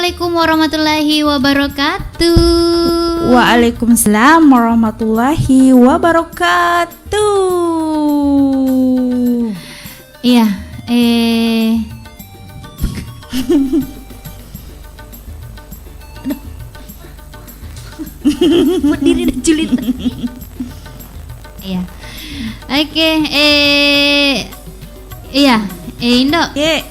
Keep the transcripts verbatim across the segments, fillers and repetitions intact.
Assalamualaikum warahmatullahi wabarakatuh. Waalaikumsalam warahmatullahi wabarakatuh. Iya, eh. Aduh. Berdiri dan julid. Iya. Oke, eh, iya, eh, Indo. Ye.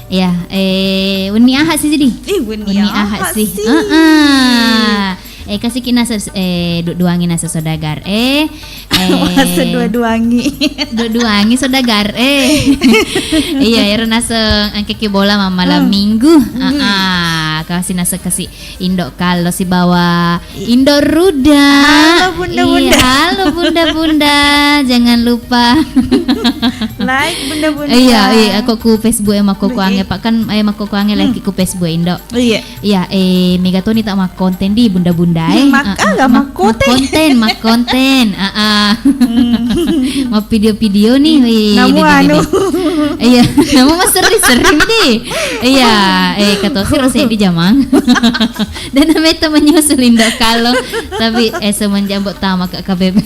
Iya, eh, wenni aha sih jadi? Ih, wenni aha sih? Heeh. Eh, kasih kina ses-, eh, du-, duangi nasa saudagar. Eh, eh, masa dua-duangi. Dua-duangi saudagar. Eh. Iya, ero nasa angkaki bola ma-, malam minggu. Heeh. Kasih nasa kasih Indo Kalo sibawa Indo Ruda. Halo, Bunda-bunda. Iya, halo, Bunda-bunda. Jangan lupa. Like, Bunda-bunda. Iya, iya, aku ku Facebook e makkukuange, Pak, kan, eh, makkukuange like ku Facebook e, Indo. Iya. Iya, eh, mega toni tak makkonten di Bunda-bunda, eh. Mak-, ah, ah, aga mak-, makkonten. Makkonten, makkonten. Ah, ah. Mau video-video nih, wih, namu di, di, di, anu. Iya, namu mas seri-seri di. Iya, eh, kata si rasa di jamang. Dan namanya teman nyusul Indo Kalo, tapi, eh, semenjak mbok tama ke K B B.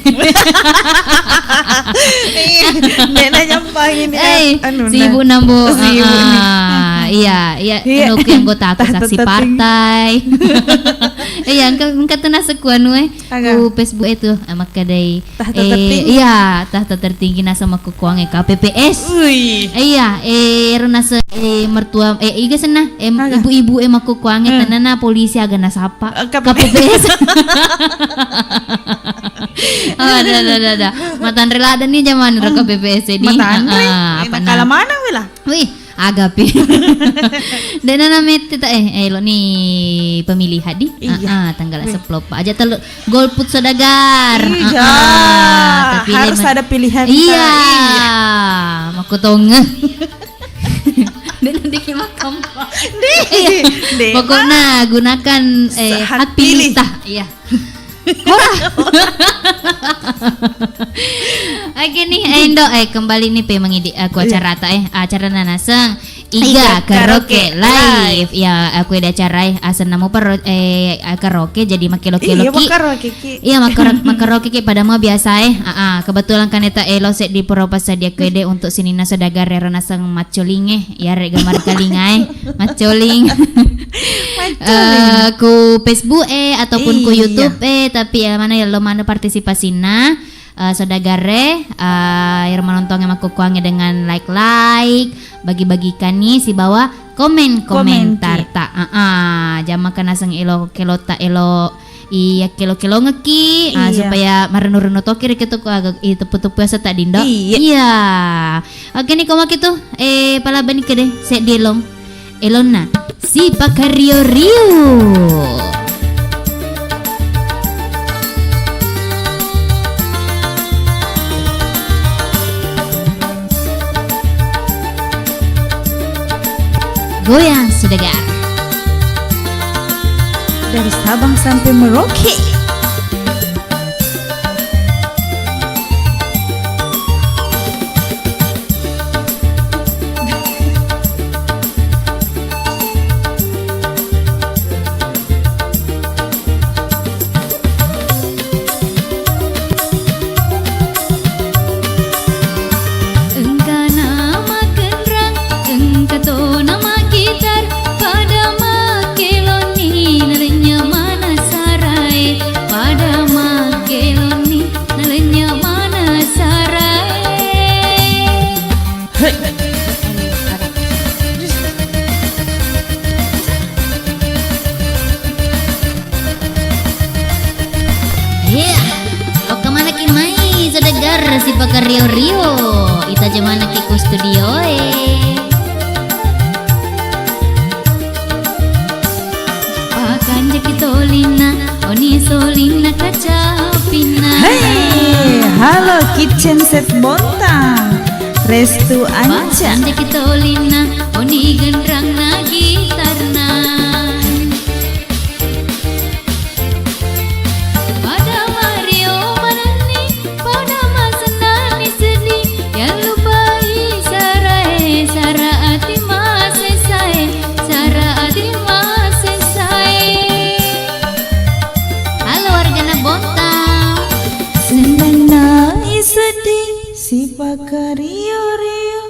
Iya, nek nanya pagi ini, eh, anu, sibuk nah. Nambo. Sibuk nih. Ah, ah, iya, iya, iya. Anu, ke anggota aku saksi partai. Iya, engka, engka tuh nasa ku anu, eh, ku Facebook itu, eh, makkedai. Tahta tertinggi. Iya, tahta tertinggi nasa makkukuange K P P S. Ui. Iya, eh, ero nasa, eh, mertua, eh, iga senna, eh, ibu-ibu, eh, makkukuange, tanana polisi aga nasapa. Eh, K P P S. K P P S. Oh, ada, ada, ada, ada. Matanre ladde ni zaman ro K P P S ini. Matanre. Ah, eh, apa nakala mana wela? Wih, agapi. Dena namette ta, eh, eh, lo ni pemilihan di. Iya. Ah, ah, tanggal sepuluh pa. Aja telu golput saudagar. Iya. Ah, ah, tapi harus ada pilihan. Iya. Iya. Makkutonge. Dena diki makam. Deh. Iya. Pokoknya gunakan, eh, hak pilih ta. Iya. Hora. Oke nih, eh, Indo, eh, kembali nih pe mangidi, eh, ku acara ta, eh, acara nanaseng Iga Karaoke Live. Ya, aku ada acara, eh, asenna mu per-, eh, karaoke jadi makkelo-kelo ki. Iya, makkaraoke ki. Iya, makkara-, makkaraoke ki pada mau biasa, eh. Ah, ah, kebetulan kan eta elo seddi pura passadia ku ede untuk sininna saudagar ero naseng maccolinge, yarega markalingae, maccoling. Eh, ku Facebook e ataupun ku YouTube e, tapi ya mana ya lo mana partisipasinna, eh, saudagar e, eh, ero manontonge makkukuange dengan like-like, bagi-bagikan nih sibawa komen-komentar ta. Ah, ah, jamaka naseng elo kelo ta elo iya kelo-kelongekki, ah, supaya marennu-rennu toki rekko to ku aga, i teppu-teppu asa ta dindo. Iya. Iya. Oke nih, ko maki tu, eh, palabani kede, seddi elong. Elonna, sipakario-rio. Goyang saudagar. Dari Sabang sampai Merauke. Engkana makkenrang, engka tona makkitar, pada makkelonni nalenya manasarae, pada makkelonni nalenya manasarae. Iya, lokka manekki mai saudagar sipakario-rio. Ita je manekki ku studio e. Pakanjaki tolinna, oni solinna kacapinna. Hei, halo kitchen set Bontang. Restu Anca. Pakanjaki tolinna, oni genrangna gitarna. Pada mario manenni, pada masennani seddi, yang lupai sarae, sara ati masesae, sara ati mase. Sipakario-rio.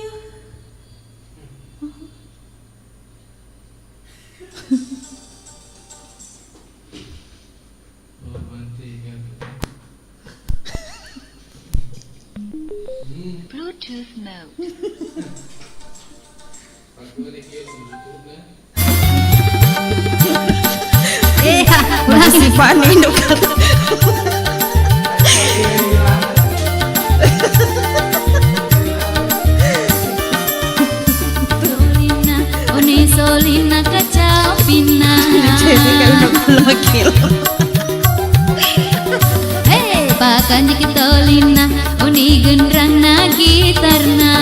Bluetooth mode. Eh, udah si Fani, Solina, oni solina kacapinna. Jadi, kalau udah kilo. Hei, pakanjaki tolinna, oni genranna gitarna.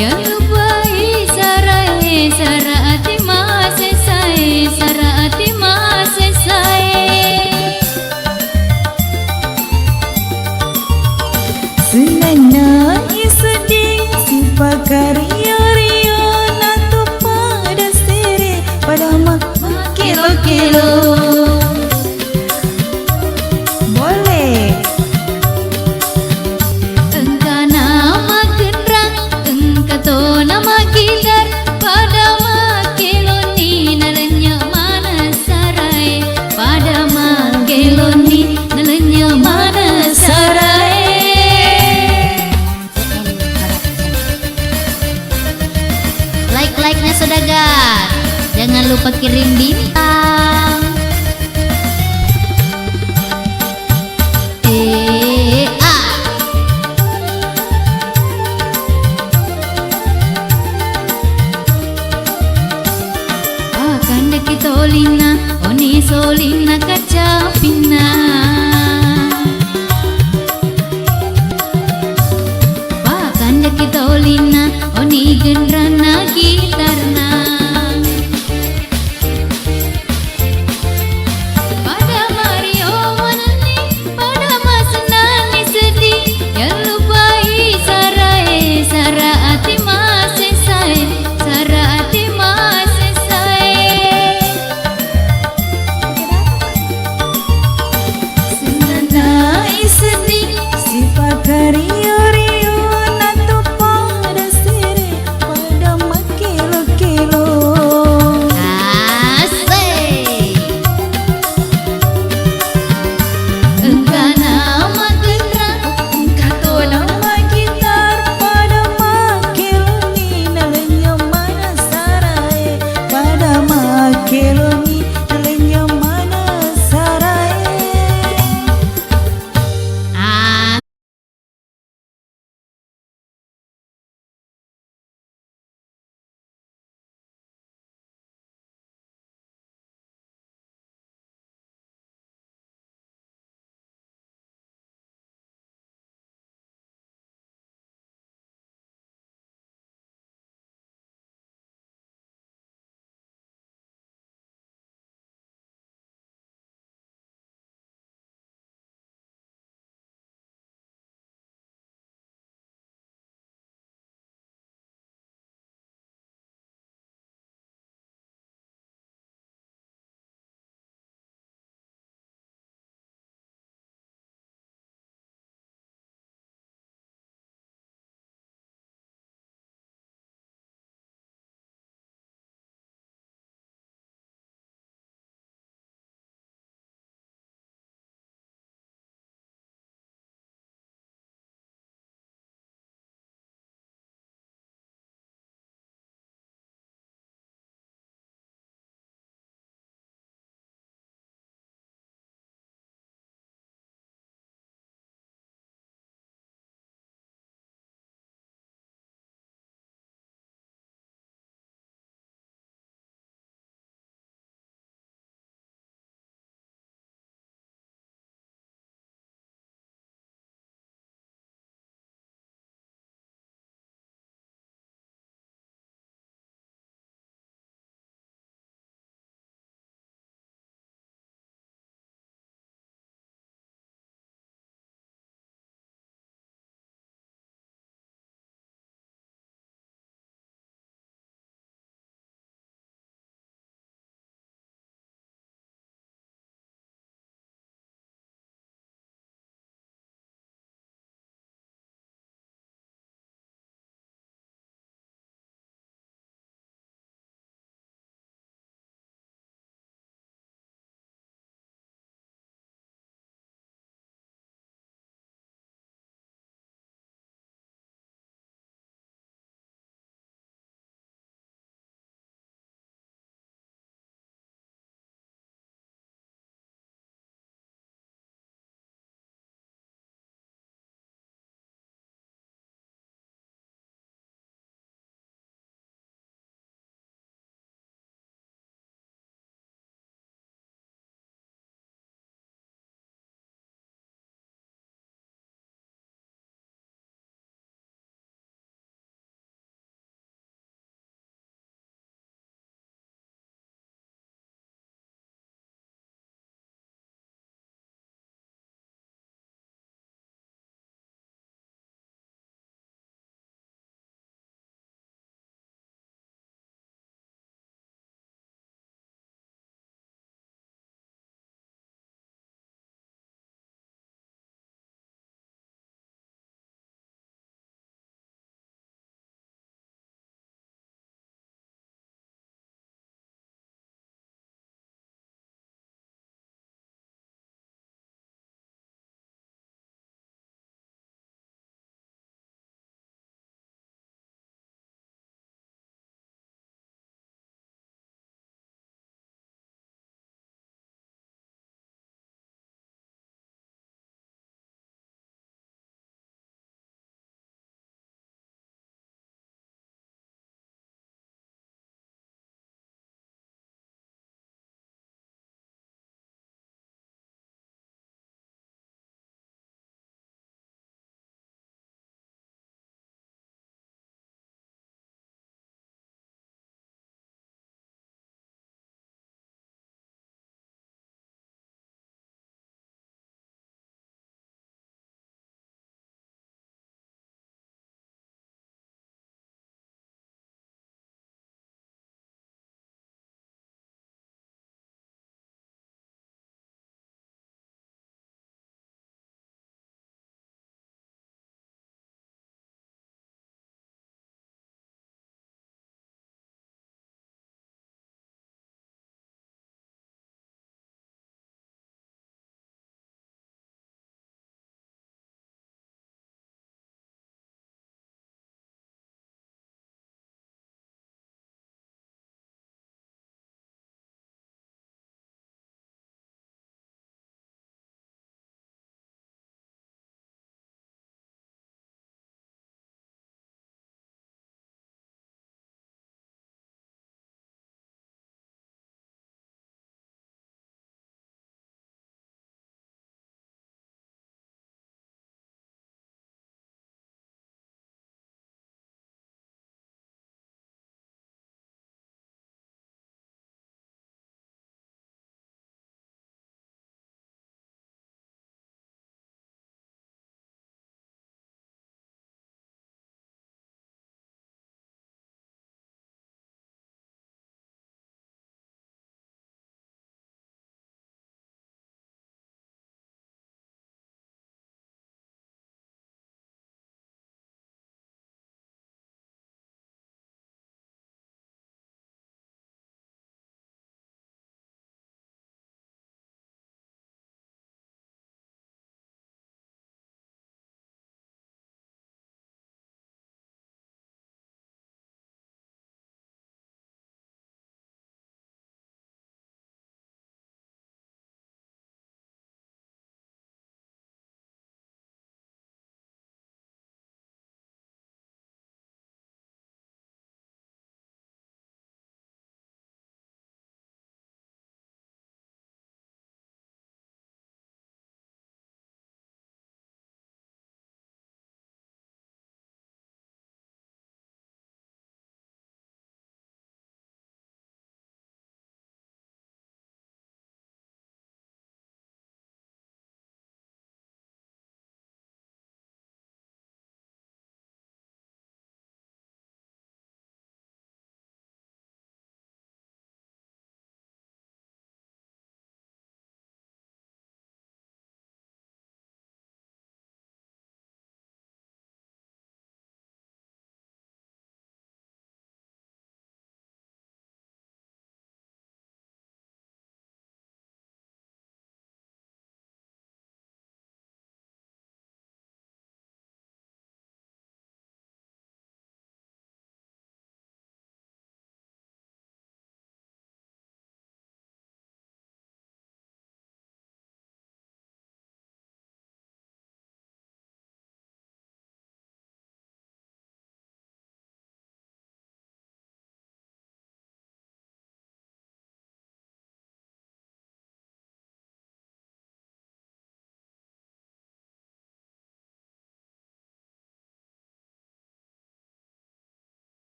Yalupai sarae, sara ati masesae, sara ati masesae. Senanna isedding sipakario-rio, natu pada sere, pada ma-, makkelo-kelo. Boleh. Engkana maggenrang, engka tona maggitar, pada makkelonni nalennye manessarae, pada makkelonni nalennye manessarae. Like-like-nya saudagar. Jangan lupa kirim bintang. Eh, ah. Pakandaki tolinna, oni solinna kacapinna.